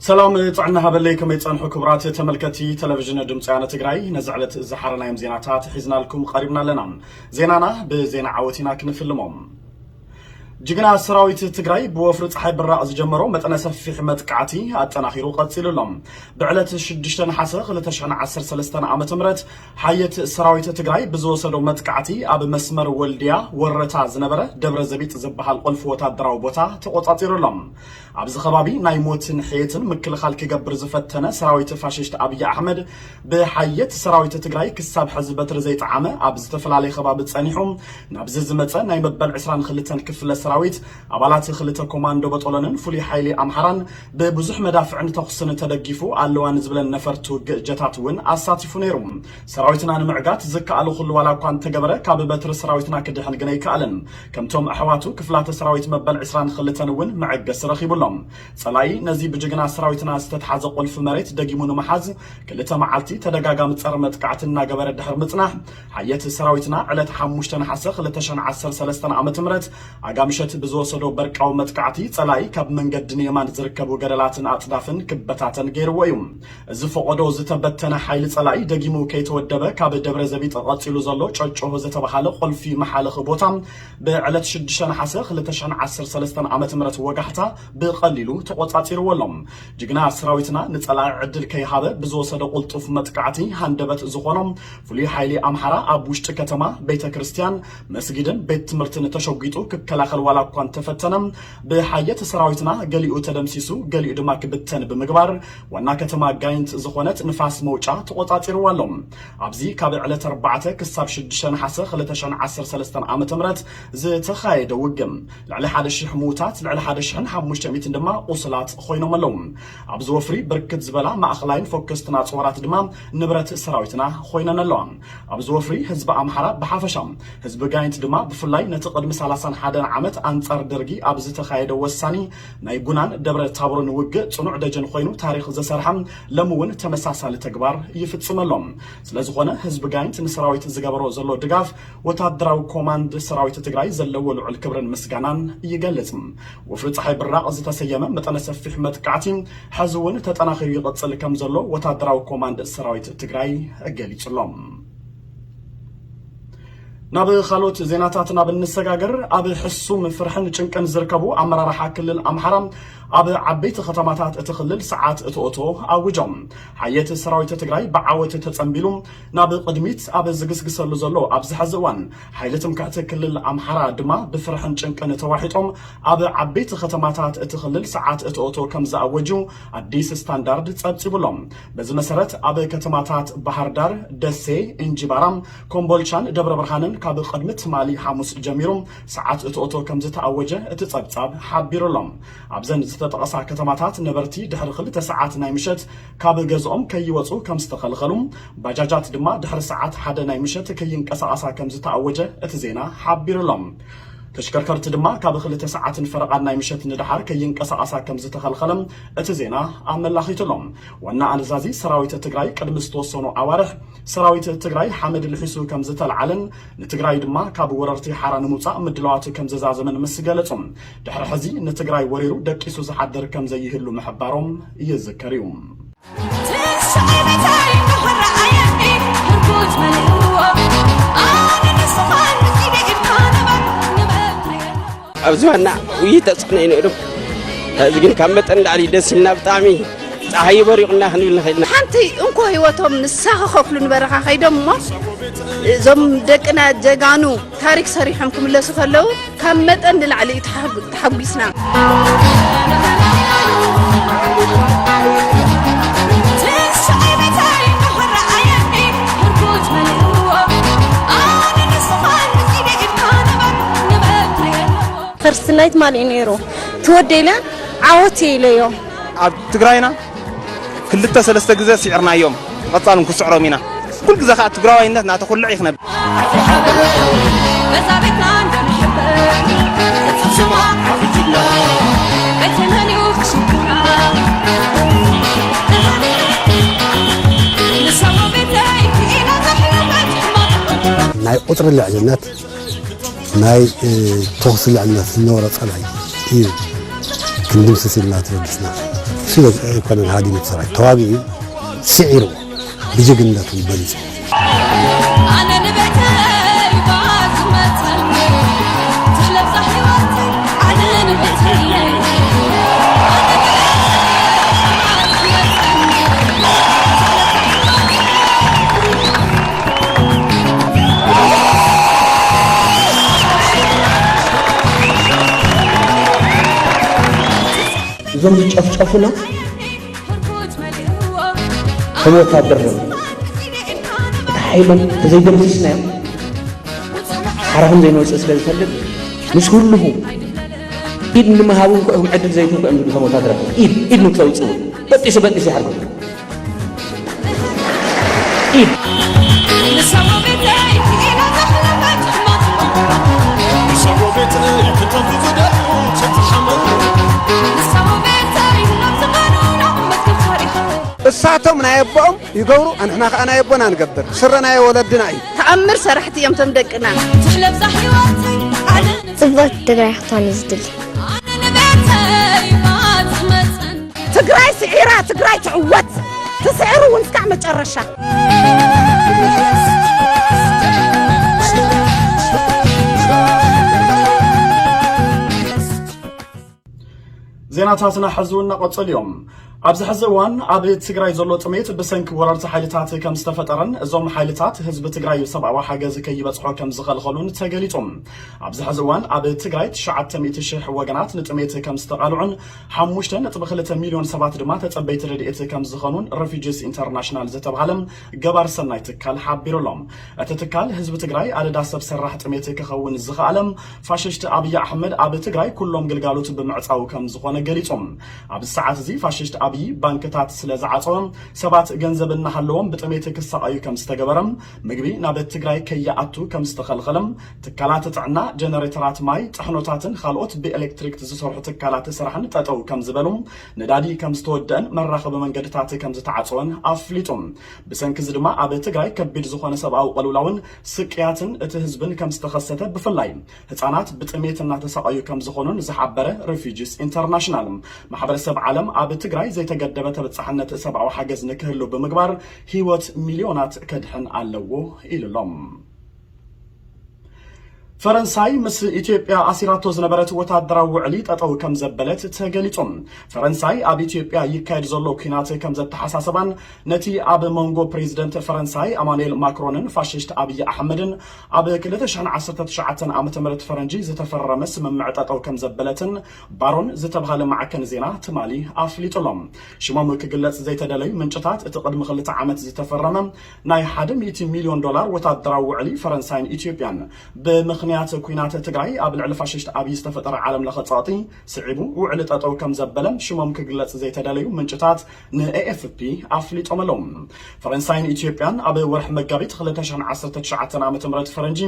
ሰላም ጥዕና ሃበለይ፣ ከመይ ጸንሑ ክቡራት ተመልከቲ ቴሌቪዥን ድምፂ ወያነ ትግራይ? ነዚ ዕለት ዝሓረናዮም ዜናታት ሒዝናልኩም ቀሪብና ኣለና። ዜናና ብዜና ዓወት ኢና ክንፍልሞም። ጅግና ሰራዊት ትግራይ ብወፍሪ ፀሓይ ብራቕ ዝጀመሮ መጠነ ሰፊሕ መጥቃዕቲ ኣጠናኺሩ ቀፂሉ ኣሎ። ብዕለት ሽዱሽተ ነሓሰ ክልተ ሽሕን ዓሰርተ ሰለስተን ዓመተ ምህረት ሓየት ሰራዊት ትግራይ ብዝወሰዶ መጥቃዕቲ ኣብ መስመር ወልድያ ወረታ ዝነበረ ደብረ ዘቢጥ ዝበሃል ቁልፊ ወታደራዊ ቦታ ተቆጻጺሩ ኣሎ። ኣብዚ ከባቢ ናይ ሞትን ሕየትን ምክልኻል ክገብር ዝፈተነ ሰራዊት ፋሽስት ኣብይ ኣሕመድ ብሓየት ሰራዊት ትግራይ ክሳብ ሕዚ በትሪ ዘይጠዓመ ኣብ ዝተፈላለየ ከባቢ ጸኒሑ ናብዚ ዝመጸ ናይ መበል ዕስራን ክልተን ክፍለ ሰራዊት ኣባላት ክልተ ኮማንዶ በጦሎንን ፍሉይ ሓይሊ ኣምሓራን ብብዙሕ መዳፍዕን ተኹስን ተደጊፉ ኣለዋ ንዝብለን ነፈርቲ ውግእ ጀታት እውን ኣሳቲፉ ነይሩ። ሰራዊትና ንምዕጋት ዝከኣሎ ኩሉ ዋላ እኳ እንተገበረ ካብ በትሪ ሰራዊትና ክድሕን ግን ኣይከኣለን። ከምቶም ኣሕዋቱ ክፍላተ ሰራዊት መበል ዕስራን ክልተን እውን መዐገሲ ረኺቡሎም። ጸላኢ ነዚ ብጅግና ሰራዊትና ዝተትሓዘ ቁልፊ መሬት ደጊሙ ንምሓዝ ክልተ መዓልቲ ተደጋጋሚ ጸረ መጥቃዕቲ እናገበረ ድሕሪ ምጽናሕ ሓየት ሰራዊትና ዕለት ሓሙሽተ ነሓሰ ክልተ ሽሕን ዓሰርተ ሰለስተን ዓመተ ምህረት ኣጋምሸት ብዝወሰዶ በርቃዊ መጥቃዕቲ ጸላኢ ካብ መንገዲ ንየማን ዝርከቡ ገደላትን ኣጽዳፍን ክበታተን ገይርዎ እዩ። እዚ ፈቐዶ ዝተበተነ ሓይሊ ጸላኢ ደጊሙ ከይተወደበ ካብ ደብረ ዘቢጥ ቀጺሉ ዘሎ ጨጭሆ ዝተባሃለ ቁልፊ መሓለኺ ቦታ ብዕለት ሽዱሽተ ነሓሰ ክልተ ሽሕን ዓሰርተ ሰለስተን ዓመተ ምህረት ወጋሕታ ብቐሊሉ ተቖጻጺርዎ ኣሎ። ጅግና ሰራዊትና ንጸላኢ ዕድል ከይሃበ ብዝወሰደ ቁልጡፍ መጥቃዕቲ ሃንደበት ዝኾኖ ፍሉይ ሓይሊ ኣምሓራ ኣብ ውሽጢ ከተማ ቤተ ክርስቲያን፣ መስጊድን ቤት ትምህርትን ተሸጒጡ ክከላኸል ዋላ እኳ እንተፈተነ ብሓየት ሰራዊትና ገሊኡ ተደምሲሱ ገሊኡ ድማ ክብተን ብምግባር ዋና ከተማ ጋይንት ዝኾነት ንፋስ መውጫ ተቖጻጺርዋ ኣሎ። ኣብዚ ካብ ዕለት ኣርባዕተ ክሳብ ሽዱሽተ ነሓሰ ክልተ ሽሕን ዓሰርተ ሰለስተን ዓመተ ምህረት ዝተኻየደ ውግእ ልዕሊ ሓደ ሽሕ ምዉታት፣ ልዕሊ ሓደ ሽሕን ሓሙሽተ ሚእትን ድማ ቁስላት ኮይኖም ኣለዉ። ኣብዚ ወፍሪ ብርክት ዝበላ ማእኸላይን ፎከስትን ኣፅዋራት ድማ ንብረት ሰራዊትና ኮይነን ኣለዋ። ኣብዚ ወፍሪ ህዝቢ ኣምሓራ ብሓፈሻ፣ ህዝቢ ጋይንት ድማ ብፍላይ ነቲ ቅድሚ ሰላሳን ሓደን ዓመት ኣንጻር ደርጊ ኣብ ዝተኻየደ ወሳኒ ናይ ጉናን ደብረ ታቦርን ውግእ ጽኑዕ ደጀን ኮይኑ ታሪኽ ዘሰርሐ ሎሚ እውን ተመሳሳሊ ተግባር ይፍጽም ኣሎ። ስለዝኾነ ህዝቢ ጋይንት ንሰራዊት ዝገበሮ ዘሎ ድጋፍ ወታደራዊ ኮማንድ ሰራዊት ትግራይ ዘለዎ ልዑል ክብርን ምስጋናን ይገልጽ። ወፍሪ ፀሓይ ብራቕ ዝተሰየመ መጠነ ሰፊሕ መጥቃዕቲ ሕዚ እውን ተጠናኺሩ ይቕጽል ከም ዘሎ ወታደራዊ ኮማንድ ሰራዊት ትግራይ ገሊጹ ኣሎ። ናብ ካልኦት ዜናታት ናብ እንሰጋገር፣ ኣብ ሕሱም ፍርሕን ጭንቅን ዝርከቡ ኣመራርሓ ክልል ኣምሓራ ኣብ ዓበይቲ ከተማታት እቲ ክልል ሰዓት እትኦቶ ኣውጆም። ሓየት ሰራዊት ትግራይ ብዓወት ተጸንቢሉ ናብ ቅድሚት ኣብ ዝግስግሰሉ ዘሎ ኣብዚ ሕዚ እዋን፣ ሓይሊ ትምክሕቲ ክልል ኣምሓራ ድማ ብፍርሕን ጭንቅን ተዋሒጦም ኣብ ዓበይቲ ከተማታት እቲ ክልል ሰዓት እትኦቶ ከም ዝኣወጁ ኣዲስ ስታንዳርድ ጸብጺቡሎም። በዚ መሰረት ኣብ ከተማታት ባህር ዳር፣ ደሴ፣ እንጂባራ፣ ኮምቦልቻን ደብረ ብርሃንን ካብ ቅድሚ ትማሊ ሓሙስ ጀሚሩ ሰዓት እትኦቶ ከም ዝተኣወጀ እቲ ጸብጻብ ሓቢሩሎም። ኣብዘን ዝተጠቐሳ ከተማታት ነበርቲ ድሕሪ ክልተ ሰዓት ናይ ምሸት ካብ ገዝኦም ከይወፁ ከም ዝተኸልኸሉ፣ ባጃጃት ድማ ድሕሪ ሰዓት ሓደ ናይ ምሸት ከይንቀሳቐሳ ከም ዝተኣወጀ እቲ ዜና ሓቢሩሎም። ተሽከርከርቲ ድማ ካብ ክልተ ሰዓትን ፈረቓን ናይ ምሸት ንደሓር ከይንቀሳቐሳ ከም ዝተኸልኸለ እቲ ዜና ኣመላኺቱሎም። ዋና ኣዛዚ ሰራዊት ትግራይ ቅድሚ ዝተወሰኑ ኣዋርሕ ሰራዊት ትግራይ ሓመድ ልሒሱ ከም ዝተልዓለን ንትግራይ ድማ ካብ ወረርቲ ሓራ ንምውፃእ ምድላዋት ከም ዘዛዘመን ምስ ገለጹ፣ ድሕሪ ሕዚ ንትግራይ ወሪሩ ደቂሱ ዝሓድር ከም ዘይህሉ ምሕባሮም ይዝከር እዩ። ኣብዚ ዋና ውይይት ተፅዕኖ እዩ ነይሩ። ሕዚ ግን ካብ መጠን ላዕሊ ደስ ኢልና ብጣዕሚ ፀሓይ በሪቑና ክንብል ንኽእል ኢና። ሓንቲ እንኮ ህይወቶም ንሳ ክኸፍሉ ንበረኻ ከይዶም እሞ እዞም ደቅና ጀጋኑ ታሪክ ሰሪሖም ክምለሱ ከለዉ ካብ መጠን ንላዕሊ እዩ ተሓጉ-፣ ተሓጒስና። ፈርስት ናይት ማን እዩ ነይሩ? ትወደይ ኢለ ዓወት እየ ኢለዮ። ኣብ ትግራይና ክልተ ሰለስተ ግዜ ስዒርናዮም፣ ቀጻሉ ክንስዕሮም ኢና። ኩሉ ግዜ ከዓ ትግራዋይነት እናተኹልዕ እዩ ክነብር። ናይ ቁፅሪ ልዕልነት፣ ናይ፣ እ፣ ተኹሲ ልዕልነት ዝነበሮ ጸላኢ እዩ ክንድምስስ ኢልና ተበጊስና። ስለ ኣይኮነን ሃዲኑ ሰራዊት ተዋጊኡ ስዒሩ ብጅግንነቱ ገሊጹ። ኣነ ንቤተይ ባዝመጸኒ ትለብዛ ህይወተይ ኣነ ንቤተይ እዞም ዝጨፍጨፉና ከም ወታደር እዮም። እቲ ሓይሎም ተዘይደምሲስናዮም ሓራኹም ዘይንወፅእ ስለ ዝፈልጥ ምስ ኩልኹ ኢድ ንምሃቡ እንኮ እዮም ዕድል ዘይትንኮ እዮም ዝብሉ ከም ወታደር ኢድ ኢድ ንክተውፅኡ በጢሱ በጢሱ ይሓርኩም። ኢድ እሳቶም ናይ ኣቦኦም ይገብሩ፣ ኣንሕና ከኣ ናይ ኣቦና ንገብር። ስረ ናይ ወለድና እዩ። ተኣምር ሰራሕቲ እዮም ቶም ደቅና። ጽብቕቲ ትግራይ ክትኮን እዩ ዝድሊ። ትግራይ ስዒራ ትግራይ ትዕወት። ትስዕር እውን እስካዕ መጨረሻ። ዜናታትና ሕዚ እውን እናቐጸሉ እዮም። ኣብዚ ሕዚ እዋን ኣብ ትግራይ ዘሎ ጥሜት ብሰንኪ ወረርቲ ሓይልታት ከም ዝተፈጠረን እዞም ሓይልታት ህዝቢ ትግራይ ሰብኣዊ ሓገዝ ከይበፅሖ ከም ዝኸልኸሉን ተገሊጹ። ኣብዚ ሕዚ እዋን ኣብ ትግራይ ትሽዓተ ሚእቲ ሽሕ ወገናት ንጥሜት ከም ዝተቓልዑን ሓሙሽተ ነጥቢ ክልተ ሚልዮን ሰባት ድማ ተጸበይቲ ረድኤት ከም ዝኾኑን ሬፊጂስ ኢንተርናሽናል ዝተባህለ ገባር ሰናይ ትካል ሓቢሩ ኣሎ። እቲ ትካል ህዝቢ ትግራይ ኣደዳ ሰብ ሰራሕ ጥሜት ክኸውን ዝኸኣለ ፋሽስት ኣብይ ኣሕመድ ኣብ ትግራይ ኩሎም ግልጋሎት ብምዕፃው ከም ዝኾነ ገሊጹ። ኣብዚ ሰዓት እዚ ፋሽስት ኣብይ ባንክታት ስለ ዝዓፀወ ሰባት ገንዘብ እናሃለዎም ብጥሜት ክሳቐዩ ከም ዝተገበረ፣ ምግቢ ናብ ትግራይ ከይኣቱ ከም ዝተኸልኸለ፣ ትካላት ጥዕና፣ ጀነሬተራት ማይ፣ ጥሕኖታትን ካልኦት ብኤሌክትሪክ ዝሰርሑ ትካላት ስራሕን ጠጠው ከም ዝበሉ፣ ነዳዲ ከም ዝተወደአን መራኸቢ መንገድታት ከም ዝተዓፀወን ኣፍሊጡ። ብሰንኪ እዚ ድማ ኣብ ትግራይ ከቢድ ዝኾነ ሰብኣዊ ቅልውላውን ስቅያትን እቲ ህዝብን ከም ዝተኸሰተ ብፍላይ ህፃናት ብጥሜት እናተሳቐዩ ከም ዝኾኑን ዝሓበረ ሬፊጂስ ኢንተርናሽናል ማሕበረሰብ ዓለም ኣብ ትግራይ ዘይተገደበ ተበፃሕነት ሰብኣዊ ሓገዝ ንክህሉ ብምግባር ህይወት ሚልዮናት ከድሕን ኣለዎ ኢሉ ኣሎ። ፈረንሳይ ምስ ኢትዮጵያ ኣሲራቶ ዝነበረት ወታደራዊ ውዕሊ ጠጠው ከም ዘበለት ተገሊጹ። ፈረንሳይ ኣብ ኢትዮጵያ ይካየድ ዘሎ ኲናት ከም ዘተሓሳሰባን ነቲ ኣብ መንጎ ፕሬዚደንት ፈረንሳይ ኣማኑኤል ማክሮንን ፋሽስት ኣብይ ኣሕመድን ኣብ ክልተ ሽሕን ዓሰርተ ትሽዓተን ዓመተ ምህረት ፈረንጂ ዝተፈረመ ስምምዕ ጠጠው ከም ዘበለትን ባሮን ዝተብሃለ ማዕከን ዜና ትማሊ ኣፍሊጡ ኣሎ። ሽሞም ክግለጽ ዘይተደለዩ ምንጭታት እቲ ቅድሚ ክልተ ዓመት ዝተፈረመ ናይ ሓደ ሚእቲ ሚልዮን ዶላር ወታደራዊ ውዕሊ ፈረንሳይን ኢትዮጵያን ብምኽንያት ኲናት ትግራይ ኣብ ልዕሊ ፋሽስት ኣብይ ዝተፈጠረ ዓለም ለኸ ጸቕጢ ስዒቡ ውዕሊ ጠጠው ከም ዘበለ ሽሞም ክግለጽ ዘይተደለዩ ምንጭታት ንኤኤፍፒ ኣፍሊጦም ኣለዉ። ፈረንሳይን ኢትዮጵያን ኣብ ወርሒ መጋቢት ክልተ ሽሕን ዓሰርተ ትሽዓተን ዓመተ ምህረት ፈረንጂ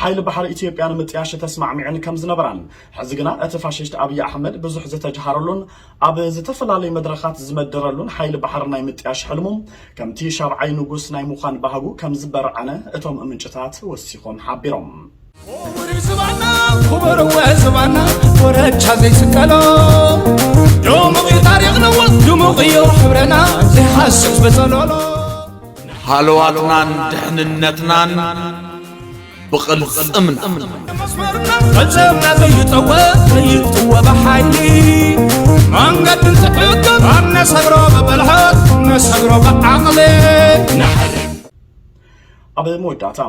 ሓይሊ ባሕሪ ኢትዮጵያ ንምጥያሽ ተስማዕሚዐን ከም ዝነበራን ሕዚ ግና እቲ ፋሽስት ኣብይ ኣሕመድ ብዙሕ ዝተጅሃረሉን ኣብ ዝተፈላለዩ መድረኻት ዝመደረሉን ሓይሊ ባሕሪ ናይ ምጥያሽ ሕልሙ ከምቲ ሻብዓይ ንጉስ ናይ ምዃን ባህጉ ከም ዝበርዓነ እቶም ምንጭታት ወሲኾም ሓቢሮም። ክቡር ዝባና ክቡር እወ ዝባና ኮረቻ ዘይስቀሎ ድሙቕ እዩ ታሪኽና እወ ድሙቕ እዩ ሕብረና ዘይሃስስ በጸሎሎ። ሃለዋትናን ድሕንነትናን ብቕልጽምና መስመርና ፈጸምና ዘይጠወ ዘይጥወ ብሓይሊ መንገድን ዝዕቅብ ኣብ ነሰግሮ ብብልሓት ነሰግሮ ብዓቕሊ ንሓልፍ። ኣብ መወዳእታ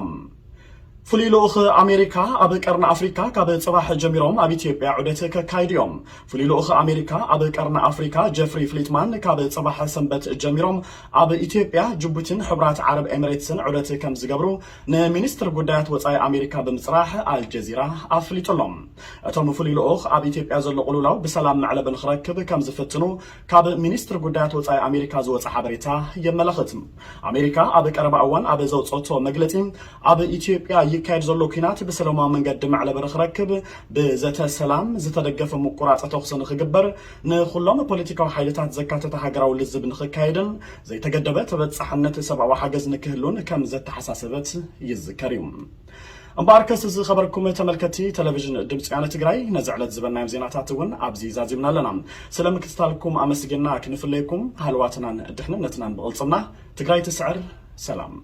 ፍሉይ ልኡኽ ኣሜሪካ ኣብ ቀርኒ ኣፍሪካ ካብ ጽባሕ ጀሚሮም ኣብ ኢትዮጵያ ዑደት ከካይዱ እዮም። ፍሉይ ልኡኽ ኣሜሪካ ኣብ ቀርኒ ኣፍሪካ ጀፍሪ ፍሊትማን ካብ ጽባሕ ሰንበት ጀሚሮም ኣብ ኢትዮጵያ፣ ጅቡቲን ሕቡራት ዓረብ ኤምሬትስን ዑደት ከም ዝገብሩ ንሚኒስትር ጉዳያት ወጻኢ ኣሜሪካ ብምጽራሕ ኣልጀዚራ ኣፍሊጡ ኣሎ። እቶም ፍሉይ ልኡኽ ኣብ ኢትዮጵያ ዘሎ ቅልውላው ብሰላም መዕለቢ ንክረክብ ከም ዝፍትኑ ካብ ሚኒስትር ጉዳያት ወጻኢ ኣሜሪካ ዝወጸ ሓበሬታ የመላኽት። ኣሜሪካ ኣብ ቀረባ እዋን ኣብ ዘውጸቶ መግለጺ ኣብ ኢትዮጵያ ይካየድ ዘሎ ኲናት ብሰላማዊ መንገዲ መዕለቢ ንክረክብ ብዘተ ሰላም ዝተደገፈ ምቁራጽ ተኹሲ ንክግበር ንኩሎም ፖለቲካዊ ሓይልታት ዘካተተ ሃገራዊ ልዝብ ንክካየድን ዘይተገደበ ተበጻሕነት ሰብኣዊ ሓገዝ ንክህሉን ከም ዘተሓሳሰበት ይዝከር እዩ። እምበኣርከስ ዝኸበርኩም ተመልከቲ ቴሌቪዥን ድምፂ ወያነ ትግራይ፣ ነዚ ዕለት ዝበናዮም ዜናታት እውን ኣብዚ ዛዚምና ኣለና። ስለ ምክትታልኩም ኣመስጊና ክንፍለየኩም፣ ሃልዋትናን ድሕንነትናን ብቕልፅምና። ትግራይ ትስዕር። ሰላም።